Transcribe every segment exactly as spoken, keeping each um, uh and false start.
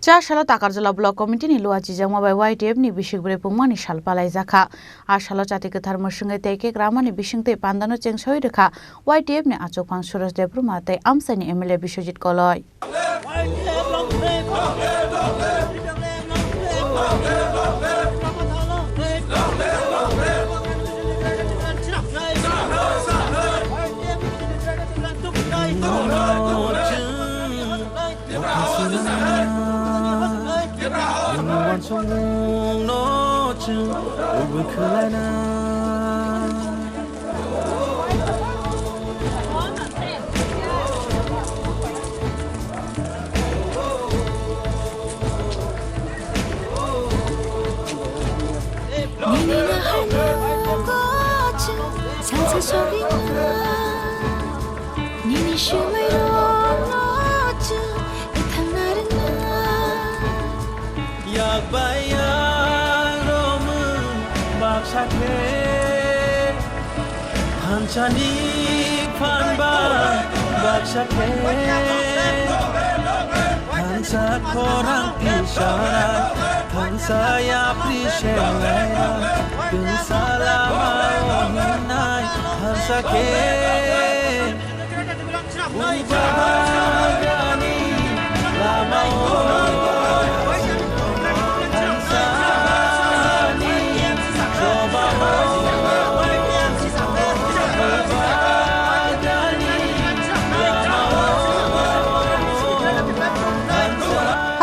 Cha salo Takarjala Block Committee ni luachijakma bai Y T F ni bisik bwrwi pungmani sal palaijakha. A salo chati kwthar mwswngwi tei kek ramani bisingtwi pandano chengsawi rwkha Y T F ni achukphang Suraj Debbarma tei amchaini M L A Biswajit Koloi. Nini naharno kochwng salsa sogwino. Nini swmairokno chwng ethangna rwngna. Yak bai yak romwi baksa khe, thansani phan bai baksa khe, thansa khorang tisa, thansa yapri se laira, tungsa lama o hinai thansa khe.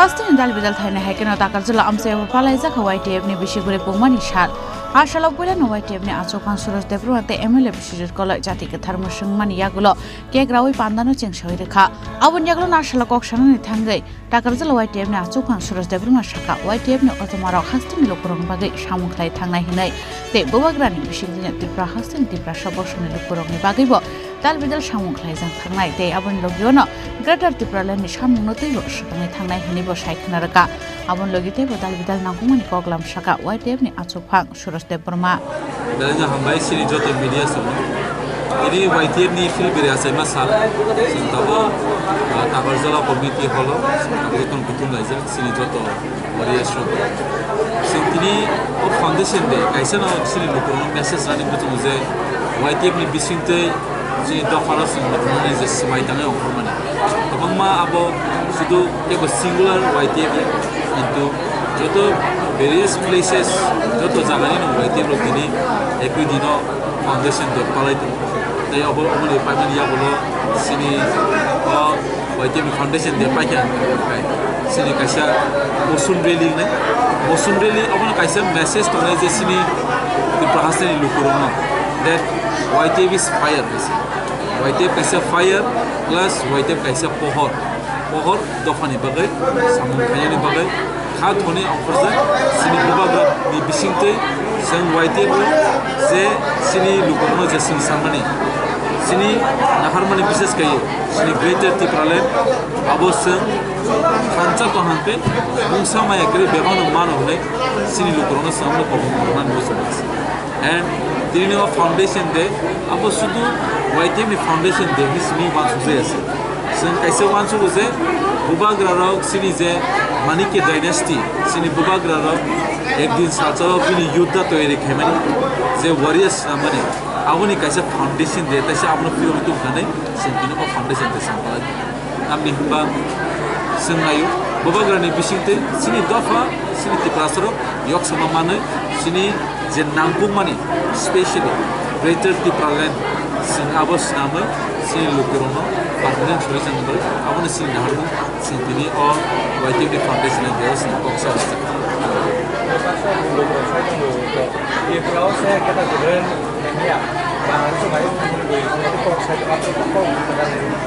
Hasteni dal bidal thainai hai kheno Takarjala amchai bo palaijak Y T F ni bisik bwrwi pungmani sal. A salo puilano Y T F ni achukphang Suraj Debbarma tei M L A Biswajit Koloi chati kwthar mwswngmani yagulo kek rawi pandano chengsawi rwkha. Aboni yagulo a salo kok sanani thangwi Takarjala Y T F ni achukphang Suraj Debbarma sakha, Y T F ni otomarok hasteni lukurokni bagwi samung khlai thangnai hwnwi tei bubagrani bisingtwino Tripura hasteni Tiprasa bosongni lukurokni bagwibo dal bidal samung khlaijak thangnai tei aboni logiono Greater Tipraland ni samungno teibo swkangwi thangnai hwnwibo sai khwna rwkha. Aboni logi teibo dal bidal nangkukmani koklam sakha Y T F ni achukphang Suraj Debbarma. Belai no hambai chini joto media song. Ini Y T F ni field bere achaima sal. Chwng tabuk, ah, Takarjala committee hall o jotono kutung laijak chini joto warriors rok. Chwng tini o foundation day kaisa no chini lukurokno message rani bwchwngo je Y T F ni bisingtwi chini dophano chwng lukurokno je swmai tangwi ongkhormani. Kwbangma abo sudu kebo singular Y T F, kintu joto various places, joto jagani no Y T F rok tini ekoi dino foundation day palai tongo. Tei obo, oboni paimani yagulo chini o Y T F ni foundation day paikha, chini kaisa motion rally wngnai. Motion rally obono kaisa message tongnai je chini Tripura hasteni lukurokno that Y T F is fire. Y T F kaisa fire plus Y T F kaisa pohor. Pohor dophani bagwi, samung khainani bagwi, kha thoni ongkhorjak, chini bubagrani bisingtwi, chwng Y T F je chini lukurokno je chwng sanmani, chini naharmani bises kaiyo, chini Greater Tipraland, abo chwng thansa tongthangkhe, mungsa maya kwrwi bebakno mano hwnwi chini lukurokno chwng kokmani muchungo. And tini o foundation day, abo sudu Y T F ni foundation day ni simi uansukjaya se. Chwng kaisa uansugo je bubagra rok chini je Manikya dynasty, chini bubagra rok ekdin salsa o bini yudda toyari khaimani, je warriors swnamani, aboni kaisa foundation day, taisa abono phiyogwi tongkha hinwi chwng tini o foundation day samphalai. Tamni hwnba chwng naio, bubagrani bisingtwi chini dopha, chini Tiprasarok yoksama manwi, chini je nangkukmani, specially Greater Tipraland, chwng abo swnamwi chini lukurokno permanent solution rwui abono chini naharmung chwng tini o Y T F ni foundation ni beo chwng kok sa rwjak.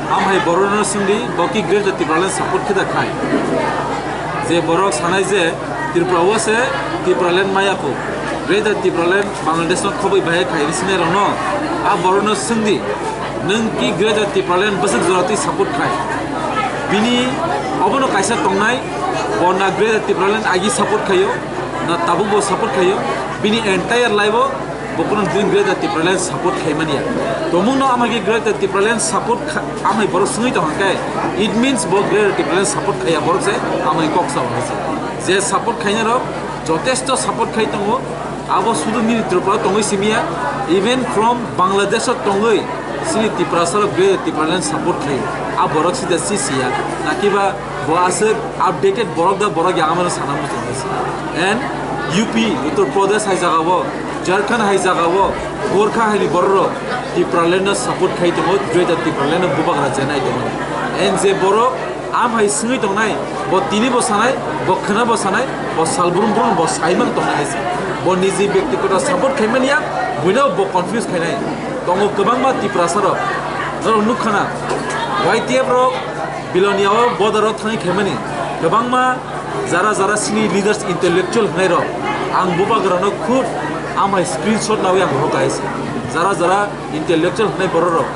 Ang hai borokno swngdi, bo ki Greater Tipraland support khe da khai? Je borok sanai je Tripura o se Tipraland maya kho, Greater Tipraland Bangladesh no khobwi bahai khai hwnwi sinai rokno, a borokno swngdi, nwng ki Greater Tipraland bwswk jora twi support khai? Bini obono kaisa tongnai, bo na Greater Tipraland agi support khaio, na tabuk bo support khaio, bini entire life o Bo kuno din Greater Tipraland support khaimani ya. Tomung no amai ke Greater Tipraland support kha-, amai borok sungui tong khe, it means bo Greater Tipraland support khaiya borok se amai kok sa hai se. Je support khaina rok jotesto support khai tongo, abo sudu nini Tripura tongoi simiya, even from Bangladesh o tongoi sini Tiprasa rok Greater Tipraland support khai. A borok sida si siya, nakiba bo aswk updated borok da borok yagamano sana muchung hai se. And U P, Uttar Pradesh hai jaga bo, Jharkhand hai jaga o, Gorkha hai ni borok rok Tipraland no support khai tongo, Greater Tipraland no bubagra chenai tongo. And je borok am hai singwi tongnai, bo tini bo sanai, bo khwna bo sanai, bo sal brum brum bo saimang tongnai hai se. Bo niji byaktigoto support khai manya, buino bo confuse khainai. Tongo kwbangma Tiprasa rok, norok nukkhana, Y T F rok, Bilonia o border o thangwi khaimani kwbangma jara jara sini leaders intellectual hwnwi rok ang bubagrano khud amhai screenshot nawi ang rohor kaisa jara jara intellectual hwnwi borok rok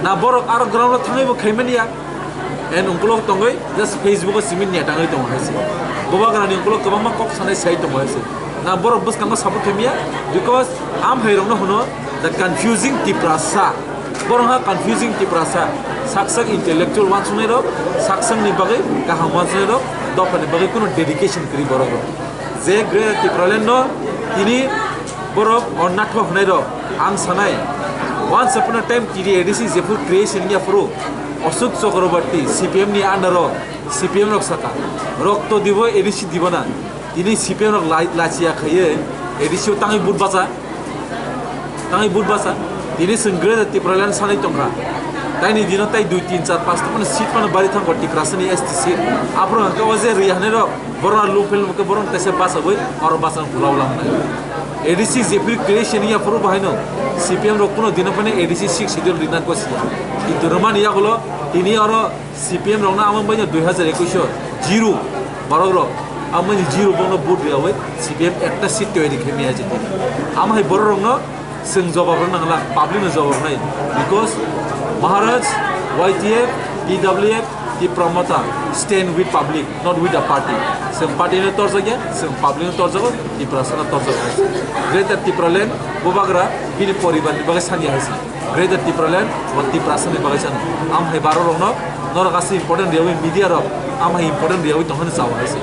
na borok aro ground o thangwi bo khaimani ya en ungkulok tongwi just Facebook o simi netangwi tongo hai se bubagrani ungkulok kwbangma kok sanai sai tongo hai se na borok bwskango support khaimya because amhai rokno hwno the confusing Tiprasa. Borok ha confusing Tiprasa, saksak intellectual wansuknai rok, saksakni bagwi kaham wansuknai rok, dophani bagwi kuno dedication kwrwi borok rok. Je Greater Tipraland no tini borok ornatho hwnai rok, ang sanai, once upon a time T D A D C jephuru creation ya phuru Ashok Chakraborty C P M ni under o C P M rok saka, rokto dibo A D C dibo na, tini C P M rok lai-, lachiya khaiwi A D C o tangwi vote bacha. Tangwi vote bacha, tini chwng Greater Tipraland sanwi tongkha. Taini dino tai dui, tin, char, panch ta phano seat phano bari thangkha Tiprasani S T seat. Aphuru hwnkhe o je riyani rok, borok lungphel mukhe borok teisa bachawi oro bachang pulao lamnai. A D C jephuru creation ya phuru bahaino C P M rok kuno dino phano A D C six schedule rina kosiya. Kintu rwmani yagulo tini oro C P M rokno amo baino dui hazar ekwis o zero borok rok amo baino zero borokno vote riyawi C P M ekta seat toyari khe maya jedi. Amo hai borok rokno chwng jawab rwna nangla, public no jawab rwnai because Maharaj, Y T F, T W F, Tipra Motha stand with public, not with the party. Chwng party no torjakya, chwng public no torjago, Tiprasa no torjago. Greater Tipraland bubagra bini poribar ni bagwi sanya hai se. Greater Tipraland, bo Tiprasa ni bagwi sano. Am hai baro rokno, norok asli important riyawi media rok, am hai important riyawi tongmani chao hai se.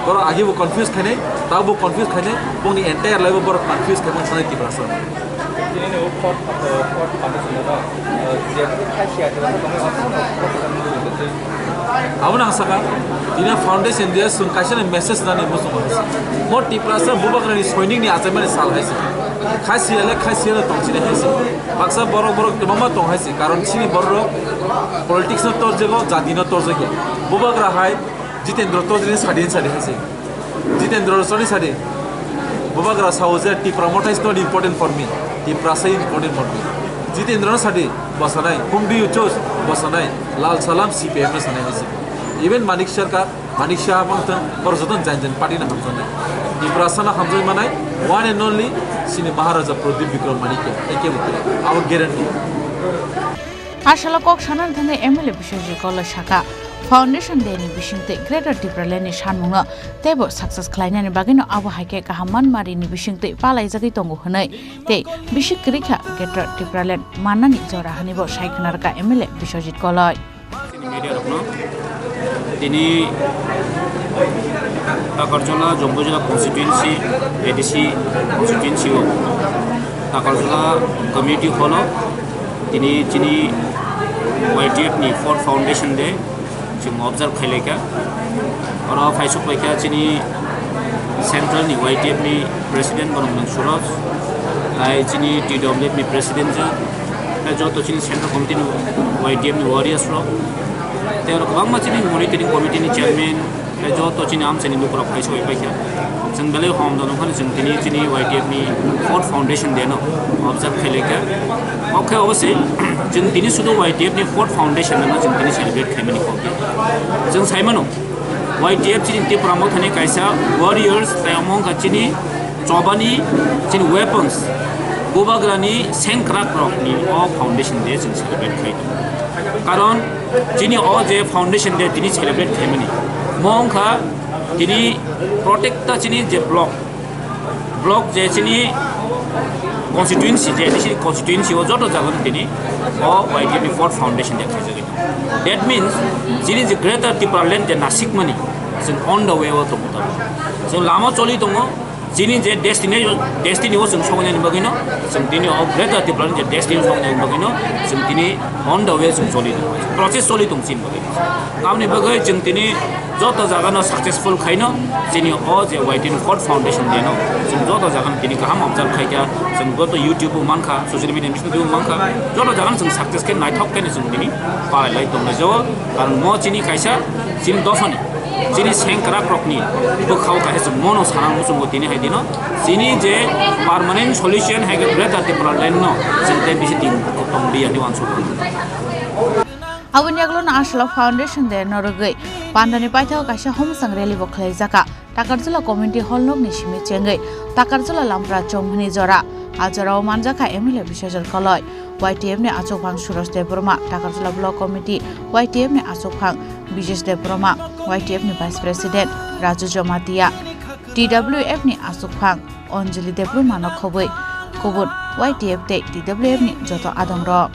Borok agi bo confuse khainai, tabo bo confuse khainai, bongni entire life o borok confuse khaimani sanai Tiprasa. Tini ni fourth, fourth foundation no, je khai siya je tongmani. Abo nang saka, tini foundation dia sung kaisa ni message nani muchung hai se. Mo Tiprasa bubagra ni soinik ni achaimani sal hai se. Khai siya le khai siya le tong sini hai se. Baksa borok borok kwbangma tong hai se, karon chini borok rok politics no torjago, jati no torjagya. Bubagra hai Jitendra Chaudhary ni sadi sadi hai se. Jitendra Chaudhary sadi. Bubagra sao je Tipra Motha is not important for me. Tiprasa important for me. Jitendra no sadi, bosanai. Whom do you choose? Bosanai. Lal Salam C P M no sanai hai se. Even Manik Sarkar, Manik Saha bangtong, bor joton jain jain party no hamjaknai. Tiprasa no hamjak manai, one and only, sini Maharaja Pradyut Bikram Manikya, eke bukre, abo guarantee. Asalo kok sanani thangwi M L A Biswajit Koloi saka, Foundation Day ni bisingtwi Greater Tipraland ni sanmungno teibo success khlainani bagwino abo hai khe kaham manmari ni bisingtwi palaijagwi tongo hwnwi tei bisi kwrwi kha Greater Tipraland mannani jora hwnwibo sai khwnarwkha M L A Biswajit Koloi. Media rokno tini Takarjala Jambujala constituency, A D C constituency o Takarjala community hall o tini chini Y T F ni fourth foundation day chwng observe khailai kha. Oro phaisok bai kha chini central ni Y T F ni president borok nang Suraj, tai chini T W F ni president ja, tai joto chini central committee ni Y T F ni warriors rok, tei oro kwbangma chini monitoring committee ni chairman, tai joto chini amchaini lukurok phaisok bai kha. Chwng belai hom da nokha chwng tini chini Y T F ni fourth foundation day no observe khailai kha. Oke, obviously chwng tini sudu Y T F ni fourth foundation day no chwng tini celebrate khaimani kok. Chwng saimano Y T F chini Tipra Mothani kaisa warriors tai omo wngkha chini chobani chini weapons bubagrani sengkrak rokni o foundation day chwng celebrate khai tongo. Karon chini o je foundation day tini celebrate khaimani mo wngkha tini protecta chini je block block je chini Constituency, je A D C constituency o joto jaga tini o Y T F ni fourth foundation day khaijagwi tongo. That means, chini je Greater Tipraland je nasikmani, chwng on the way o tongo. Chwng lama choli tongo, chini je destiny, destiny o chwng soknani bagwino, chwng tini o Greater Tipraland je destiny soknani bagwino, chwng tini on the way chwng choli tongo. Process choli tongo chini bagwi. Tamni bagwi chwng tini joto jagano successful khaino, chini o je Y T N fourth foundation day no chwng joto jagano tini kaham observe khaikha, chwng joto YouTube o mankha, social media ni bisingtwi mankha, joto jagano chwng success khe naithok khe chwng tini palai lai tongnai jao, karon mo chini kaisa chini dosani, chini sengkrak rokni bwkhao kaisa chwng mono sana muchungo tini hai dino, chini je permanent solution hai khe Greater Tipraland no chwng tei bisi din tong di ani wansuk. Aboni yagulo no Aswla Foundation Day no rwgwi Pandani paithao kaisa homosang rally bo khwlaijakha. Takarjala Community Hall nokni simi chengwi Takarjala Lampra Chowmhini jora. A jorao manjakha M L A Biswajit Koloi, Y T F ni achukphang Suraj Debbarma, Takarjala Block Committee Y T F ni achukphang Bijesh Debbarma, Y T F ni Vice President Raju Jamatia, T W F ni achukphang Anjali Debbarma no khobwi kubun Y T F tei T W F ni joto adongrok.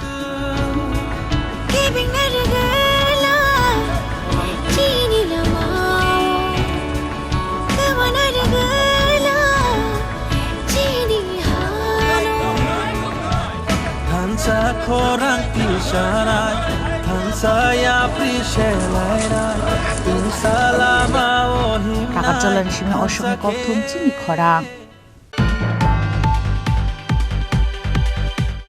Thansa khorang tisarai, thansa yapri selaira, tungsa lama o himnai. Takarjalani simi Aswkni kokthum chini khorang.